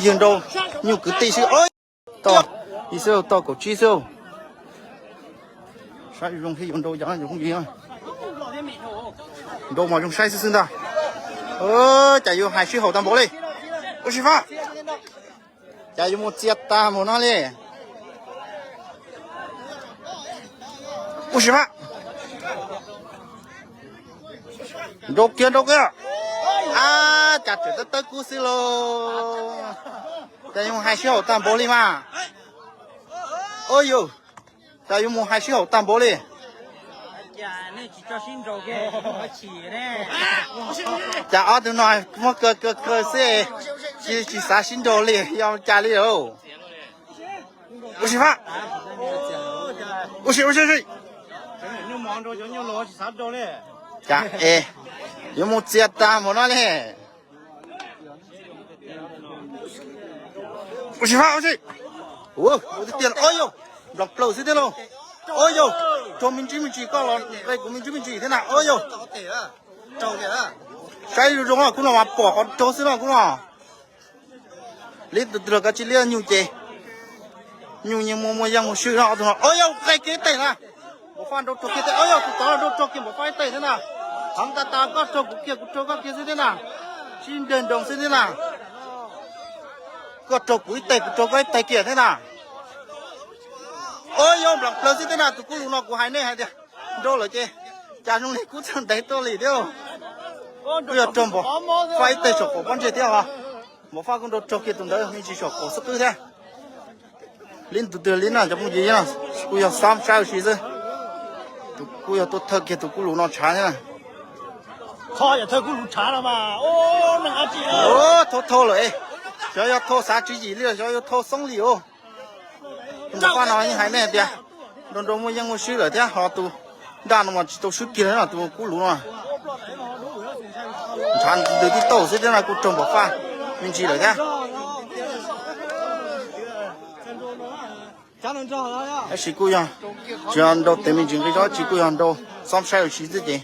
Yawg nrau nyuj kwv tij xwb. Toj ib xwb, toj kaum tsib xwb. Saib zoo thiab yuav nrau cas. Nrau mas zoo saib xwb xwb ntag. Cas yuav hais sib haum tag npaum li. Ua si fab. Cas yuav mus txias tag npaum no li. Ua si fab. Nrau kiag, nrau kiag. Ab, cas tseem tawb tawb kub xwb lauj. Cas yuav mus hais sib haum tag npaum li mas. Ua yus, cas yuav mus hais sib haum tag npaum li. Cas ob tug no muab kaw kaw kaw xwb, tsis, tsis xav sib nrau li, yog cas li lauj. Ua si fab. Ua si, ua si, ua si. Cas es yuav mus txias tag npaum no li. Ua si fab, ua si. Ua tiag, ua yau, nplas plaws xwb thiab lauj. Ua yau, raug me ntsis me ntsis koj los nqe kuv me ntsis me ntsis thiab na, ua yau. Saib zoo zoo, kub no mas pom qhov raug xwb no kub no. Li tus twg los kav tsij liab nyuj ces, nyuj yeej muaj muaj yeej mus swb no, tus no, ua yau, nqe kiag ib tes na. Npaum faj nrau raug kiag tes, ua yau, tus tod los nrau raug kiag npaum faj ib tes thiab na. Heev tas tas, koj raug kuv kiag, kuv raug koj kiag xwb thiab na. Sib nrag nroos xwb thiab na. Koj raug kuv ib tes, kuv raug koj ib tes kiag thiab na. Ua yau, nplas plaws xwb thiab na, tus kub lus no kuv hais nej hais tias nrau lawm ces cas zoo li kub txog ntev tuaj li thiab. Kuj yog raug npaum faj ib teg saum qaum pob ntseg thiab os. Npaum faj kuj nrau raug kiag tus ntawd me ntsis saum qaum xwb qwb thiab. Li tus twg li no cov phooj ywg, kuj yog xob saib ua si xwb. Tus kuj yog tuaj thawj kiag tus kub lus no tshav thiab na. Thau thau lawm, xyov yog thau xav tswv yim li los xyov yog thau xoob li os. Tus npaum faj no yeej hais nej tias nrau nrau muaj yeej muaj swb lawm thiab, ho tus nraj no mas tsis tau swb kiag li no, tus kub lus no. Ntshav ntws tib tauj xwb thiab no, kuj raug npaum faj me ntsis lawm thiab. Tab sis kuj yog tsis yog nrau tes me ntsis nqi zog, tsis, kuj yog nrau xob saib ua si xwb ces,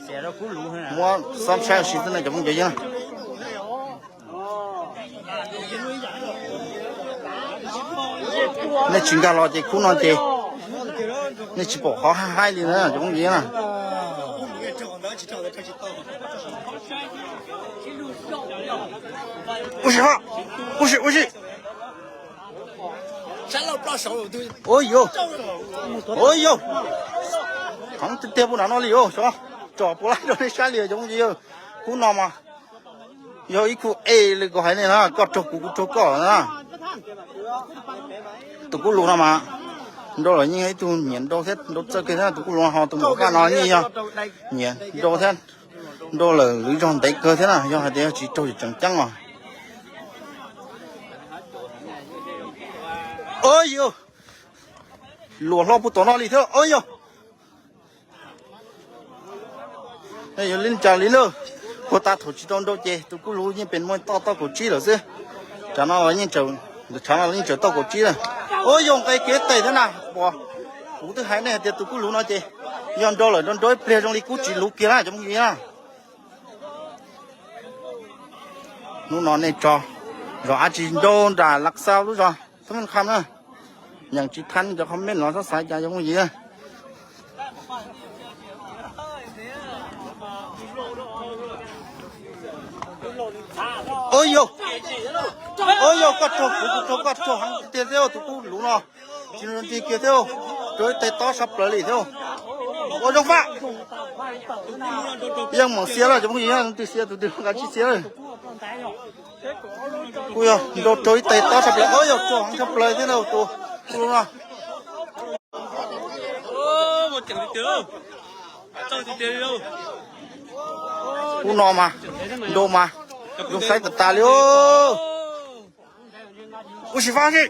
muab xob saib ua si xwb no cov phooj ywg. Nej tsis nkag los ces kub no ces nej tsis pom qhov haib li na cov phooj ywg na. Ua si, ua si, ua si. Ua yau, ua yau, heev tiag tiag puag nram no li os, xyov tsom puas laib rau nej saib li cov phooj ywg. Kub no mas yog ib khub e li kuv hais nej na, koj raug kuv, kuv raug koj na. Tus kub lus no mas nrau lawm yeej yog ib tug nyiam nrau thiab nrau txawj kiag thiab, tus kub lus no ho tus npaum faj no yeej yog nyiam nrau thiab, nrau lawm lwv zog ntev kawg thiab na, yog hais tias yog tsis raug tseem ceeb os. Ua yau, luam hlo puag tom no li thiab, ua yau. Yog li cas li na, puag ta thaum tsis tau nrau ces tus kub lus yeej pem muaj toj toj kaum tsib lawm xwb. Tsam no yeej, tsam no yeej tseem toj kaum tsib na. Ua yau, nqe kiag tes thiab na, pom kuv twb hais nej hais tias tus kub lus no ces yog nrau lawm nrau nrau ib pliag zoo li kub tsis luv kiag na cov phooj ywg na. Hnub no nej tso zos av tsis nrau nram Lav Xaus lub zos Thoob Meej Kham na, yeej tsis thab cov comment los txhob xav cas cov phooj ywg. Ua yau, ua yau, koj raug kuv, kuv raug koj, raug heev tiag thiab tus kub lus no. Tsis nti kiag thiab, raug ib tes tob sab plaws li thiab. Ua zoo faj. Yeej meem xiav lawm cov phooj ywg, tus twg xiav tus twg kav tsij xiav. Kuj yog nrau raug ib tes tob sab plaws, ua yau, raug heev sab plaws thiab tus kub lus no. Kub no mas, nrau mas, zoo saib tas tas li. Ua si fab si.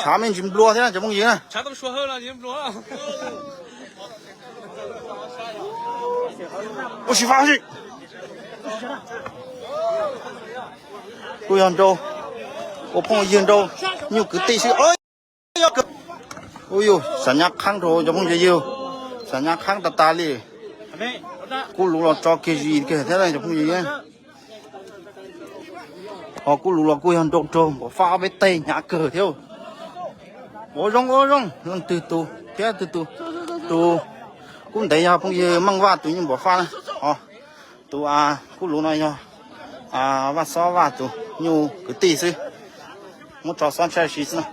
Tshav me ntsis nplua thiab cov phooj ywg na. Ua si fab si. Kuj yog nrau, ua phooj ywg nrau, nyuj kwv tij xwb. Ua yus, xav nyab qhaab rau cov phooj ywg, xav nyab qhaab tas tas li. Kub lus los tso kiag zis kiag thiab cov phooj ywg. Ho kuj lus los kuj yog nrau raug npam faj ob peb teg hnyav kawg thiab. Ua zoo ua zoo, leej twg tus thiab twg tus, tus kub ntev yog phooj ywg Meej Vaj tus nyuj npam faj na. Ho tus kuj lus no yog Vaj Xob Vaj tus nyuj kwv tij xwb. Muab tso xob tshaj si xwb na.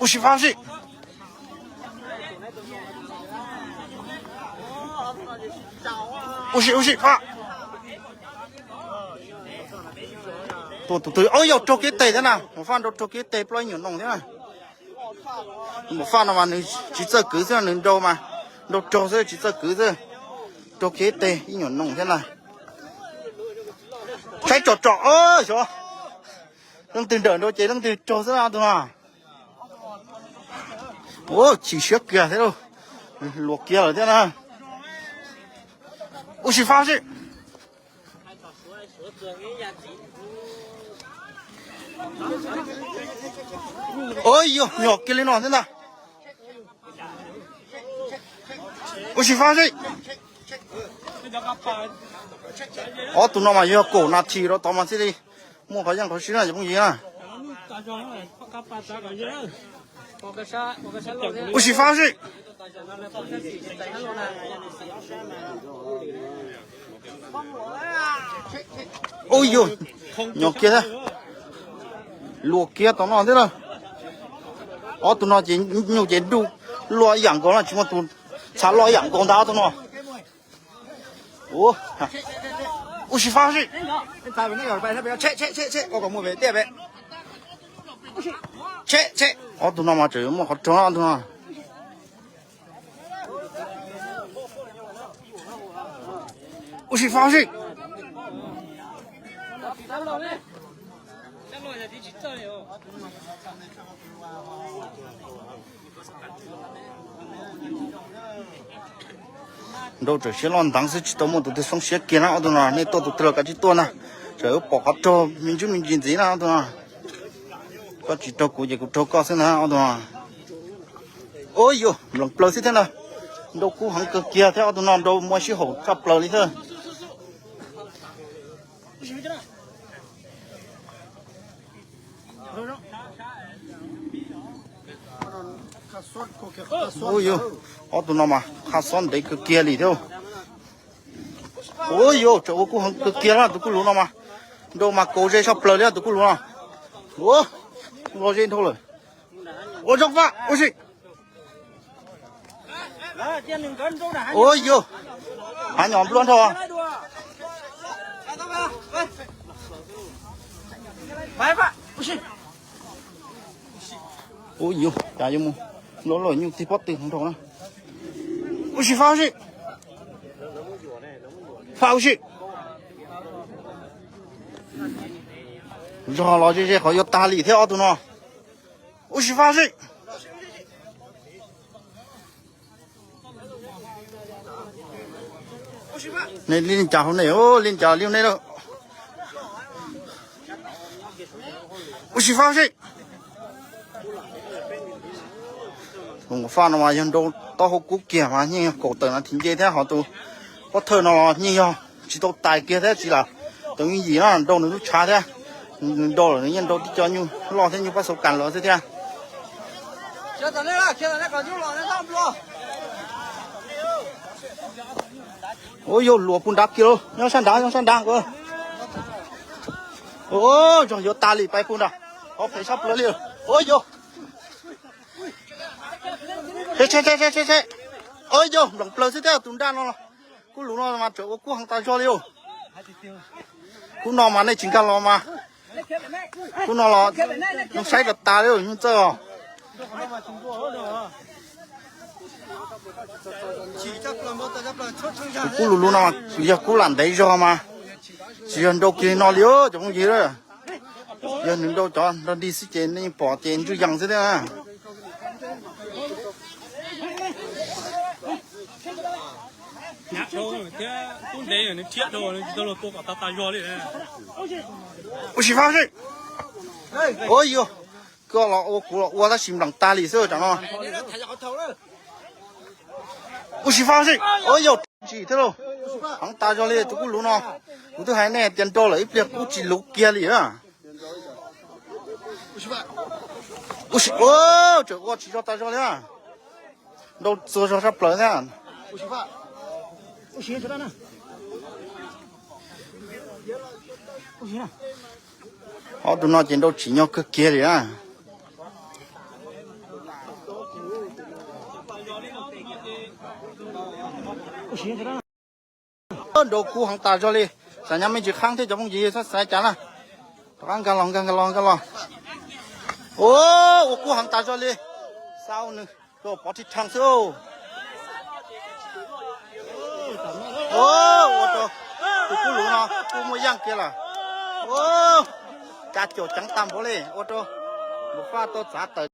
Ua si fab si. Ua si ua si fab. Tus tus tus, o yog raug kev tes thiab na, npam faj nrau raug kev tes plaub ib nyuam noog thiab na. Npam faj no mas nws tsis txawj kwv xwb, nws nrau mas nrau raug xwb, tsis txawj kwv xwb. Raug kev tes ib nyuam noog thiab na. Saib tsom tsom, xyov leej twg nrawm nrau ces leej twg raug xwb na tus no. Ua chim siab kiag thiab lauj, luas kiag lawm thiab na. Ua si fab si. Ua yog nyom kiag li no thiab ntag. Ua si fab si. Ob tug no mas yog kaum nas this rau tod mas thiaj li muaj qhov yeej qhov siab na cov phooj ywg na. Ua si fab si. Ua yog nyom kiag thiab. Luas kiag tom no thiab na. Ob tug no ces nyuj ces nruj loj ib yam nkaus na, tsis muaj tus txha loj ib yam nkaus ntag ob tug no. Ua si fab si. Ob tug no mas tseem yuav muaj qhov raug ob tug no. Ua si fab si. Nrau tsawm siab loj ntev xwb tsis tau muaj tus twg xoob siab kiag na ob tug no, nej tuaj tus twg los kav tsij tuaj na. Tsam yuav pom qhov raug me ntsis me ntsis ntxiv na ob tug no. Koj tsis raug kuv ces kuv raug koj xwb na ob tug no. Ua yog nplees plaws xwb thiab na. Nrau kub heev kawg kiag thiab ob tug no, nrau muaj sij hawm tshaj plaws li thiab. Ua yog ob tug no mas qha xob ntev kawg kiag li thiab. Ua yog tsam ua kub heev kawg kiag na tus kuj lus no mas. Nrau mas kaus ze tshaj plaws li tus kuj lus no. Ua, los ze dhau lawm. Ua zoo fab ua si. Ua yog, hav nyom nplua nrho. Ua yog, cas yuav mus nplua loj nyuj tig pob tw nrho na. Ua si fab ua si. Fab ua si. Zog los ze ze qhov yuav tag li thiab ob tug no. Ua si fab si. Nej li cas hauv nej, li cas li nej lawm. Ua si fab si. Tus npam faj no mas yog nrau taub hau kub kiag mas yeej yog kaum tawm nas this nce thiab, ho tus pob thawj no los yeej yog tsis tau tais kiag thiab tsis lam tau yeej yim na, nrau nws lub tshav thiab. Nws nrau lawm nws yeej nrau tib co nyuj loj thiab nyuj pab xauv kas los xwb thiab. Ua yog luas puag nrad kiag lauj, nyob sab nrad, nyob sab nrad. Ua zog yuav tas li pais puag nrad, qhov phem sab plaws li. Ua yog, ua yog nplees plaws xwb thiab tus nraj no. Kub lus no mas tseem ua kub heev tas zog li. Kub no mas nej tsis nkag los mas, kub no los saib tas tas li nyuj txawj os. Tus kub lus lus no yog kub lam ntev zog mas, tsis yog nrau kiag li no li cov phooj ywg. Yog nws nrau cov nrog dig xwb ces nej pom ces ntswj yees xwb thiab. Ua si fab si. Ua yog, koj los ua kuv los ua tab sis nplees tag li xwb tam no. Ua si fab si. Ua yog. Ntsis thiab lauj. Heev tas zog li tus kub luv no. Kuv twb hais nej tias nrau lawm ib pliag kub tsis luv kiag li a. Tseem ua tsis zog tas zog li a. Nrau txuag zog sab plaws thiab. Ob tug no ces nrau tsim nyog kawg kiag li a. Nrau kub heev tas zog li. Xam nyab me ntsis qhaab thiab cov phooj ywg, xav xav cas na. Rov qab nkag los nkag los nkag los. Ua kub heev tas zog li. Xau nws rau pov thib rhees xwb. Ua rau tus kub luv no kub muaj yaaj kiag lawm. Kav caum ceev tag npaum li ua rau npum faj tau txav tawm.